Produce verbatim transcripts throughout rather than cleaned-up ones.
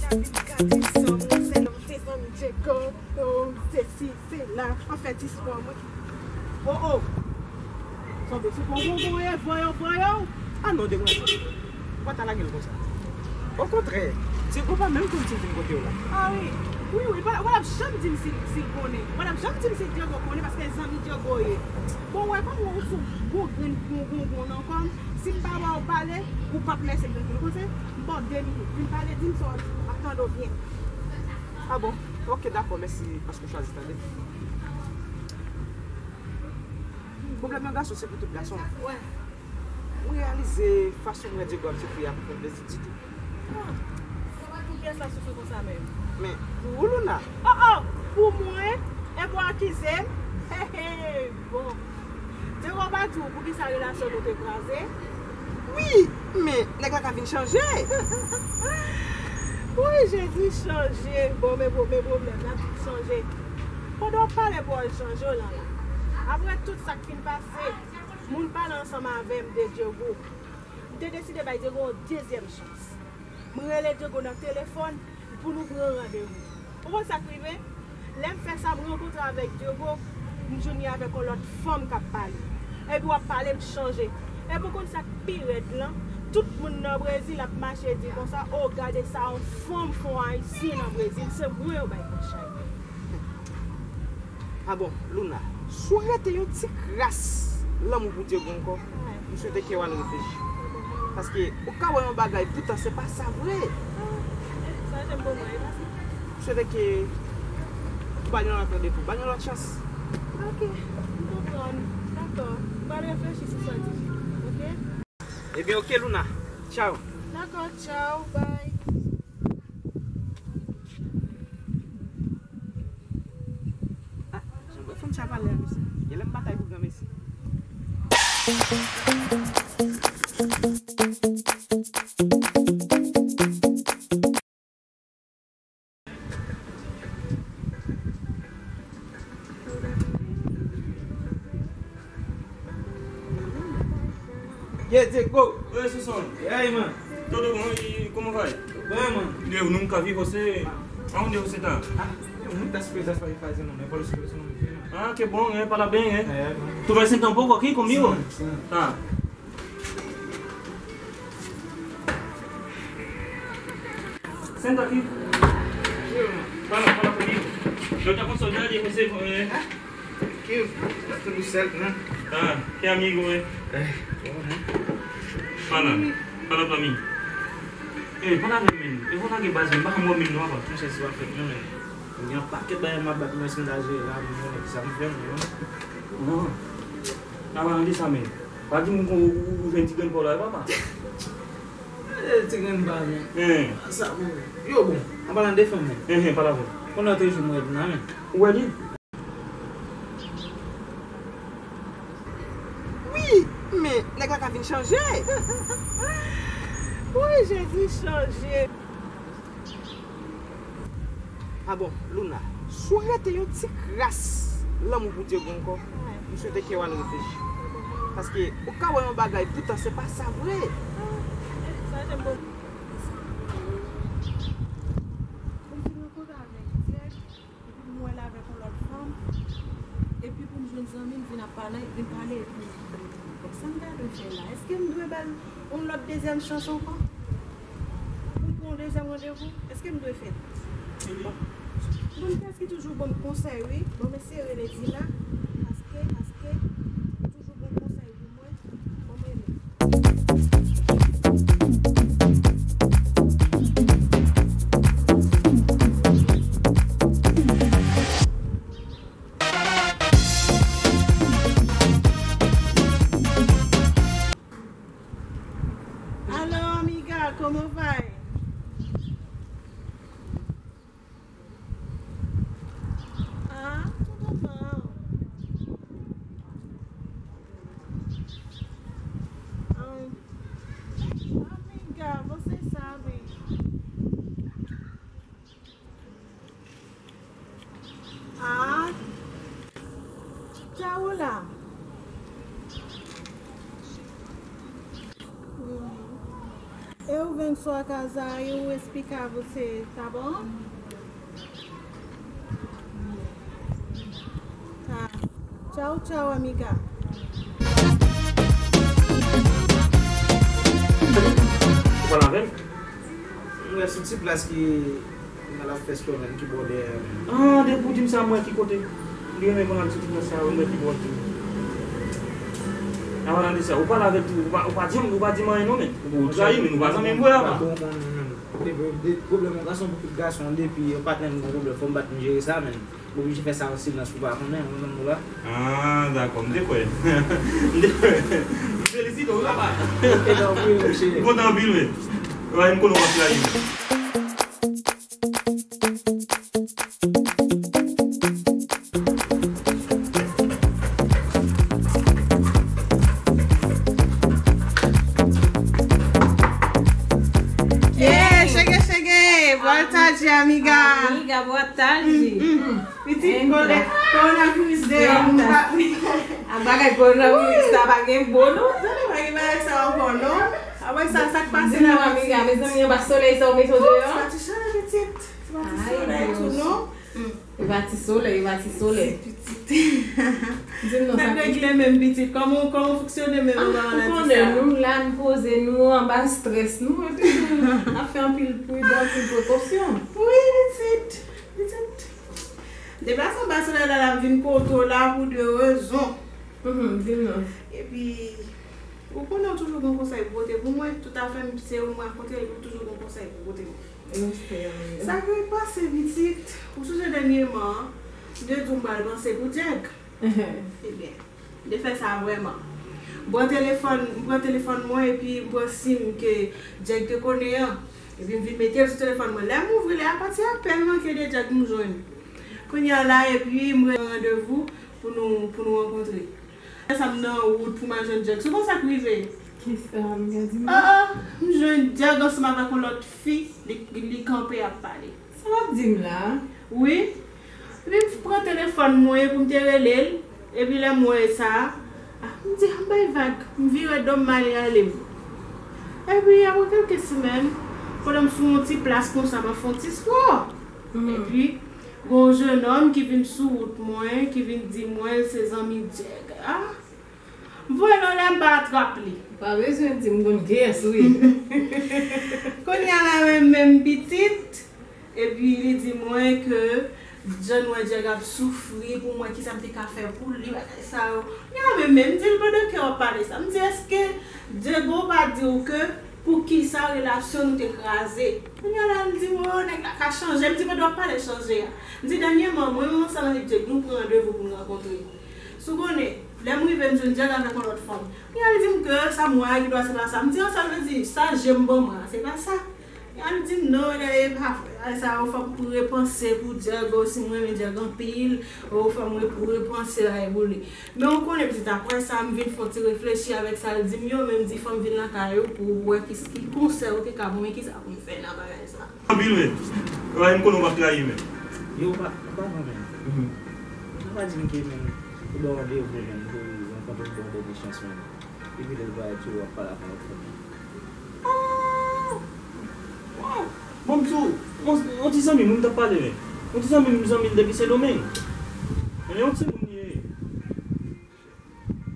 Gade sa, mwen se lòm, se zanmi Diego, oh, sesi, sela, anfèt, istwa mwen. Oh, oh! Sanble se bon, bon, bon, e voyou, voyou. Ah non, demwazèl. Ou pa ta lage l konsa. Okontrè, Diego pa menm konn si l vin kote w la. Ah wi. Wi, wi, pa, pa l ap janm di m si, si l konnen. Pa l ap janm di m si Diego konnen, paske zanmi Diego ye. Bon, wè, kòm ou sou gwo grenn gongongon nan kò m, si m pa wè w pale, ou p ap lese m trankil, ou konn se? M ba w de minit. Vin pale, di m sa w ap di, m ap tande w byen. Ah bon? Ok, dakò, mèsi paske w chwazi tande. Pwoblèm nan gason, se pou tout gason. Wè. Mwen reyalize fason mwen Diego ap soufri a pa fè m plezi ditou. Ah, poukisa w soufri konsa menm? Men, pou ou, Luna. Oh, oh, pou mwen? Epi w akize m? Hey, hey, bon. Diego pa di w poukisa relasyon nou te kraze? Wi, men nèg la ka vin chanje. Wi, Jezi chanje. Bon, men, men pwoblèm la, tout chanje. Pandan w ap pale pou w chanje w lan la. Apre tout sa k fin pase, moun pale ansanm avè m de Diego. M te deside bay Diego yon dezyèm chans. M rele Diego nan telefòn pou nou pran randevou. Ou konn sa k rive? Lè m fè sa, m rankontre avèk Diego, m jwenn li avèk yon lòt fanm k ap pale. Epi w ap pale, m chanje. Epi ou konn sa k pi rèd lan? Tout moun nan Brezil ap mache di konsa, "O, gade sa, yon fanm fè yon Ayisyen nan Brezil, se mwen yo bay kòb chay." Ah bon, Luna, si w rete yon ti kras lanmou pou Diego ankò, m swete ke w al reflechi. Paske ou ka wè yon bagay, poutan se pa sa vre. M swete ke ou ba l yon lòt randevou, ba l yon lòt chans. Ok, m konprann. Dakò, m pral reflechi sou sa w di. Ok? Ebyen, ok, Luna. Tchaw. Dakò, tchaw, bye. Ah, jan bwè fanm sa pale a mesye. Genlè m batay pou granmesi. Ye, Diego. Oi, Sison. E aí, mano? Tudo bom? E como vai? Bem, mano. Deu, nunca vi você. Aonde você tá? Ah, eu muito das coisas para fazer, mano. Eu vou resolver isso, não me vê, mano. Ah, que bom, é, parabéns, é. É, mano. Tu vai sentar um pouco aqui comigo? Sim, sim. Tá. Senta aqui. Fala, fala comigo. Eu tava com saudade de você, eh. Tranquilo, tá tudo certo, né? Tá, que amigo, eh. É, bom, né? Fala, fala pra mim. Eh, fala pra mim. Eu vou lá de base, não vai arrumar menino, rapaz. Não sei se vai ficar, né? Eu vim pra que vai uma bagunça na geral, não sei se vai ficar, não. Não. Tava onde essa menina? Pa di m ou, ou, ou jwenn ti grenn pa w la, papa. Eh, ti grenn pa m. Hein. Sa pou yo bon. An palan de fanm, men. Hein, hein, pa la bon. Konnen w te jwenn mwen nan men. Ou wè li? Wi, men nèg la ka vin chanje. Wi, Jezi chanje. Ah bon, Luna, si w rete yon ti kras lanmou pou Diego ankò, m swete ke w al reflechi. Paske ou ka wè yon bagay, poutan se pa sa vre. Sa jan m bon. Pou m fin rankontre avèk Diego, epi pou m wè l avèk yon lòt fanm, epi pou m jwenn zanmi m vin ap pale, vin pale, epi, bon, sa m ta dwe fè la? Èske m dwe ba l yon lòt dezyèm chans ankò? Pou m pran yon dezyèm randevou, èske m dwe fè l? Bon. Bon, kiyès ki toujou ban m konsèy, wi. Bon, mesye rele Dina. Tchao la. E ou vin sou a kaza, e ou esplika você, tá bom? Tá. Tchau, tchau, amiga. Ou pale avè l? M wè sou ti plas ki nan la fès kò menm ki bò dèyè a menm. Ah, depi w di m sa, m wè ki kote. Li renmen konn al sou ti plas sa, m wè ki bò l di. An palan de sa, ou pale avè l tou, ou pa, ou pa di m, ou pa di m anyen non, men. Ou trayi m, men nou pa zanmi m vre apa. Ou pa bon moun menm. Depi, de, pwoblèm yon gason pou tout gason, depi yon patnè m gen pwoblèm, fò m bat pou m jere sa, men. M oblije fè sa an silans pou pa konnen, ou konprann nou la? Ah, dakò, m te kwè. M te kwè. M felisite w, papa. Ok, tanpri, monchè. M kontan anpil, wi. Wi, m konnen w ap trayi m. Eh, chege, chege! Boa tarde, amiga! Amiga, boa tarde. Pitit, kòlè, kowonaviris deyò, moun pa. A bagay kowonaviris sa pa gen bon non. Tande, pa gen bagay sa ankò non. Apre sa, sa k pase la, amiga, mezanmi, anba solèy sa ou mete w deyò? Se pa ti chalè, pitit. Se pa ti solèy tou non. E pa ti solèy, e pa ti solèy. Di m non, sa k regle menm pitit. Kòman, kòman w fonksyone menm anba maladi sa? Ou konnen nou la, n poze nou anba strès. Nou toujou ap fè anpil pridan, anpil prekosyon. Wi, pitit. Pitit. Depi sa m pase la, la, la, m vin kote w la pou de rezon. Mhm, di m non. Epi, ou konnen w toujou gen konsèy pou pote pou mwen, tout afè m se ou m rakonte l, ou toujou gen konsèy pou pote mwen. Respè, amiga. Sa k pase, pitit? Ou sonje dènyèman, m te di w m pral panse pou Djèg. Ebyen, m te fè sa vrèman. M pran telefòn, m pran telefòn mwen epi m pran sim ke Djèg te konnen an. Epi m vin mete l sou telefòn mwen. Lè m ouvri li, apati apèl manke de Djèg m jwenn. Kounye a la, epi m randevou pou nou, pou nou rankontre. Lè sa m nan wout pou m al jwenn Djèg. Ou konn sa k rive? Kisa, amiga, di m? Ah, ah, m jwenn Djèg ansanm avèk yon lòt fi, li, li kanpe ap pale. Sa w ap di m la? Wi. Epi m pran telefòn mwen pou m te rele l. Epi lè m wè sa, ah, m di, "Ah, m bay vag." M vire do m, m ale, ale m. Epi apre kèlke semèn, pandan m sou yon ti plas konsa, m ap fè yon ti spò. Mhm. Epi, gen yon jennonm ki vin sou wout mwen, ki vin di mwen l se zanmi Djèg. Ah, m voye l anlè, m pa atrap li. Ou pa bezwen di m konn kiyès ou ye. Kounye a la, menm, menm pitit, epi li di mwen ke John wè Djèg ap soufri, pou mwen, kisa m te ka fè pou li, bagay sa yo. Kounye a menm, menm, m di l pandan ke w ap pale sa, m di, èske Diego pa di w ke poukisa relasyon nou te kraze? Kounye a la, l di m, o, nèg la ka chanje. M di, pandan w ap pale chanje a. M di, dènyèman, mwen menm ansanm avèk Diego, nou pran randevou pou n rankontre. Si w konnen, lè m rive, m jwenn Diego avèk yon lòt fanm. Kounye a, l di m ke sa m wè a, gen dwa se pa sa. M di, an, sa vle di, sa je m ban mwen an, se pa sa. Kounye a, l di m, non, e pa vre. Ay, sa yo fò m repanse pou Diego, si m renmen Diego anpil, o, fò m re-, repanse bagay pou li. Men ou konnen, pitit, apre sa, m vin fè yon ti reflechi avèk sa l di m yo, men m di, fò m vin lakay ou pou wè ki, ki konsèy ou te ka ban mwen, kisa pou m fè nan bagay sa. Anpil, men. Ray, m konnen w p ap trayi, men. Yo, pa, pa non, men. Mhm. Ou pa di m ke, men, ou ba w randevou, men, pou rankontre w, ba w dènye chans, men. Epi lè l parèt, ou ap pale avè l, men. Ah! Waw! Bon, m di w, yon, yon ti zanmi m, m t ap pale, men. Yon ti zanmi m, zanmi l depi Sendomeng. Men yon timoun li ye.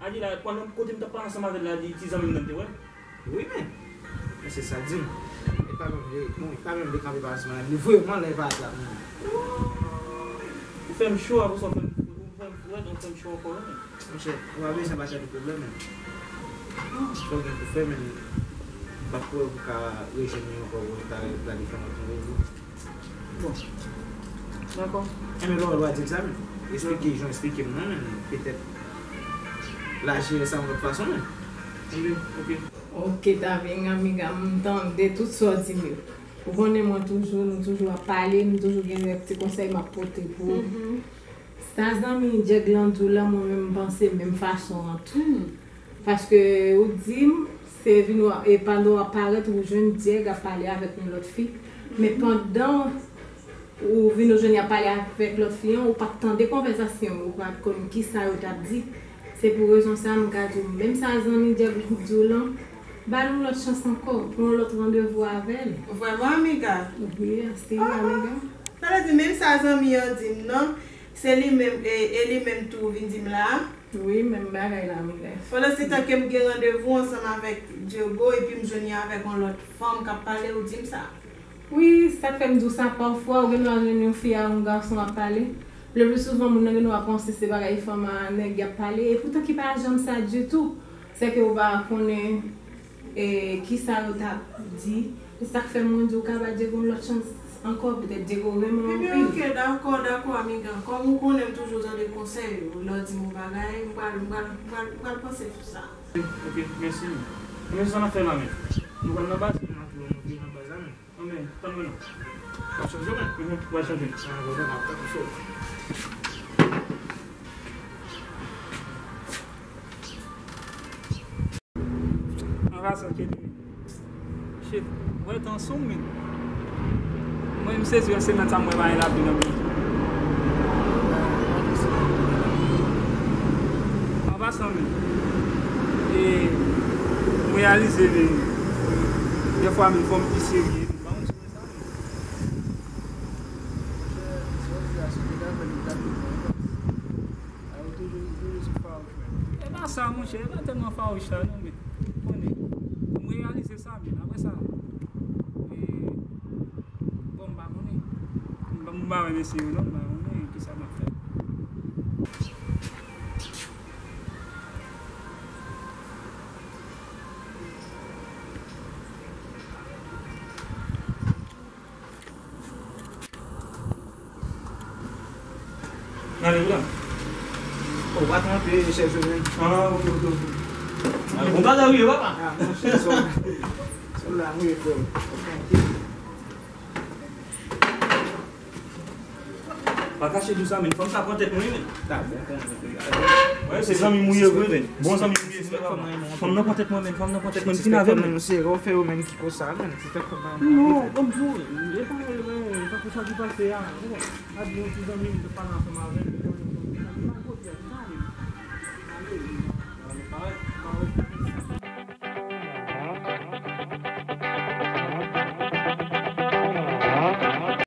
A di la, pandan kote m t ap pale ansanm avè l la, li ti zanmi m nan te wè. Wi, men. Men se sa l di m. E pa menm li, bon, e pa menm li kanpe pa ansanm avè m. Li voye m anlè pa atrap mwen. Ou fè m cho, apre sa, ou fè m, ou fè m frèt, ou fè m cho ankò, wi, men. Monchè, ou pa bezwen pa chèche pwoblèm, men. Sa w gen pou fè, men. M p ap kwè ou ka rejwenn li ankò, pou ta gade fè yon lòt randevou. Bon. Dakò. Enben, lè w al w a di l sa, men. Esplike jan w esplike m nan, men. Petèt, l a jere sa yon lòt fason, men. Enben, ok. Ok, ta byen, amiga, m tande tout sa w di m yo. Ou konnen mwen toujou, nou toujou ap pale, nou toujou gen ti konsèy m ap pote pou ou. Mhm. Sa zanmi Djèg lan di w la, mwen menm m panse menm fason an tou. Hmm. Paske ou di m, se vin w, e pandan w ap parèt, ou jwenn Djèg ap pale avèk yon lòt fi. Men pandan Ou vin ou jwenn y ap pale avèk lòt fi an, ou p ap tande konvèsasyon yo, ou pa t konn kisa yo t ap di. Se pou rezon sa a, m ka di w, menm sa zanmi dyab di w lan, ba l yon lòt chans ankò, pran yon lòt randevou avè l. Vrèman, amiga? Wi, se vre, amiga. Sa vle di, menm sa zanmi an di m nan, se li menm, e, e li menm tou vin di m la a? Wi, menm bagay la, amiga. Pandan se tan ke m gen randevou ansanm avèk Diogo, epi m jwenn li avèk yon lòt fanm k ap pale, ou di m sa? Wi, sa k fè m di w sa, pafwa ou gen dwa jwenn yon fi a yon gason ap pale. Le pli souvan, moun nan gen dwa panse se bagay fanm a nèg y ap pale, e poutan ki pa janm sa ditou. Se ke ou pa konnen, e, kisa yo t ap di. Se sa k fè mwen di w ka ba Diego yon lòt chans ankò, petèt Diego renmen w anpil. Ebyen, oke, dakò, dakò, amiga. Kòm ou konnen m toujou tande konsèy ou, lè w di m yon bagay, m pral, m pral, m pral, m pral panse sou sa. Ok, mèsi. Men sa n ap fè la menm. Nou pral nan baz? N ap nan baz la menm. Non, men, tann mwen non. W ap chanje mwen? Mhm, w ap chanje. Ah, bon, m ap tann ou. An pasan, Kelly. Shit, wè tan sou m, men. Mwen, m sezi, yon semèn sa, mwen pa gen lavi nan peyi. An pasan, men. E, m reyalize, men, dèfwa, men, fò m pi serye. E pa sa, monchè, e pa tèlman fawouch la, non, men, konnen, m reyalize sa, men, apre sa, e, bon, m pa konnen. M pa, m pa wè mesye yo, non, m pa konnen kisa m ap fè. N ale la. O, pa tranpe chèz ou menm. Ah, ok, ok, ok. Ah, bon bagay, wi, papa. Ah, monchè, sòl, sòl la, wi, frè. Tranke. Pa kache di w sa, men. Fanm sa pran tèt mwen, men. Wè, se zanmi m ou ye vre, men. Bon zanmi m ou ye vre, papa. Fanm nan pran tèt mwen, men. Fanm nan pran tèt mwen, fin avè m, men. Se fè fanm nan serye w fè yo, men, ki konsa, men. Se fè fanm nan. Non, bon, bon, e pa, e pa pou sa ki pase a. Bon, a di yon ti zanmi m te pale ansanm avè m, li pa yon zanmi, li pa yon zanmi, li pa yon zanmi. Ale, ale, ale, ale.